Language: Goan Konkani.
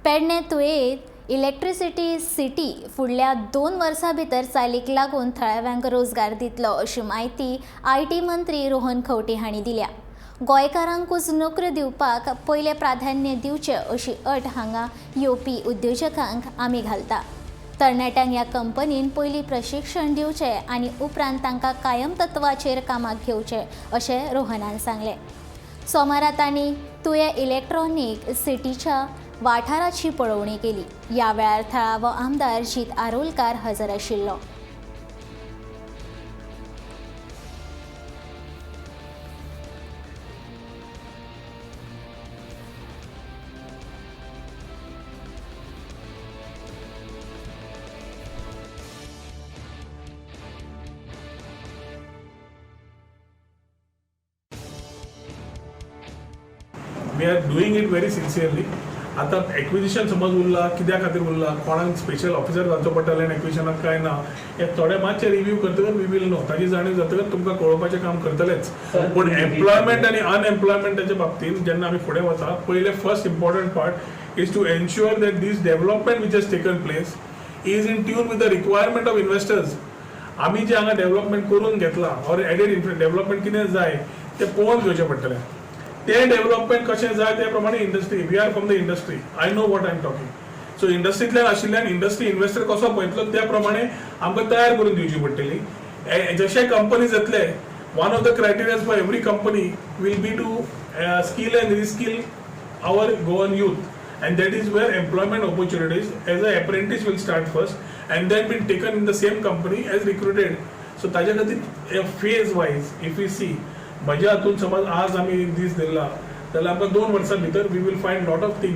पेडणे तुयेंत इलेक्ट्रिसिटी सिटी फुडल्या 2 वर्सां भितर चालीक लागून थळाव्यांक रोजगार दितलो, अशी म्हायती IT मंत्री रोहन खंवटे हांणी दिल्या. गोंयकारांकूच नोकऱ्यो दिवपाक पयलें प्राधान्य दिवचें, अशी अट हांगा येवपी उद्योजकांक आमी घालता. तरणाट्यांक ह्या कंपनीन पयलीं प्रशिक्षण दिवचें आनी उपरांत तांकां कायम तत्वाचेर कामाक घेवचें, अशें रोहनान सांगलें. सोमारा तांणी तुयें इलेक्ट्रॉनीक सिटीच्या वाठाराची पळोवणी केली. ह्या वेळार थळावो आमदार जीत आरोलकार हजर आशिल्लो. We are doing it very sincerely. आतां एक्विजिशन समज उरला, कित्या खातीर उरला, कोणाक स्पेशल ऑफिसर घालचो पडटलें आनी एक्विजिशनाक काय ना, हे थोडे मातशे रिव्यू करतकच we will know. ताजी जाणीव जातकच तुमकां कळोवपाचें काम करतलेच. पूण एम्प्लॉयमेंट आनी अनएम्प्लॉयमेंटाच्या बाबतींत जेन्ना आमी फुडें वता, पयलें first important part is to ensure that this development which has taken place is in tune with the requirement of investors. आमी जे हांगा डेव्हलपमेंट करून घेतला ऑर एडेड डेव्हलपमेंट कितें जाय तें पळोवन घेवचें पडटलें. तें डेव्हलपमेंट कशें जाय ते प्रमाणे industry, we are from the industry, I know what I am talking. So इंडस्ट्रींतल्यान आशिल्ल्यान इंडस्ट्री इन्व्हेस्टर कसो पळयतलो त्या प्रमाणे आमकां तयार करून दिवची पडटली. जशे कंपनीज येतले, one of the criterias for every company will be to skill and reskill our Goan youth, and that is where employment opportunities as a apprentice will start first and then be taken in the same company as recruited. So ताज्या खातीर phase wise if you see, म्हज्या हातून समज आज आमी एक दीस धरला जाल्यार आमकां 2 वर्सां भितर we will find lot of things.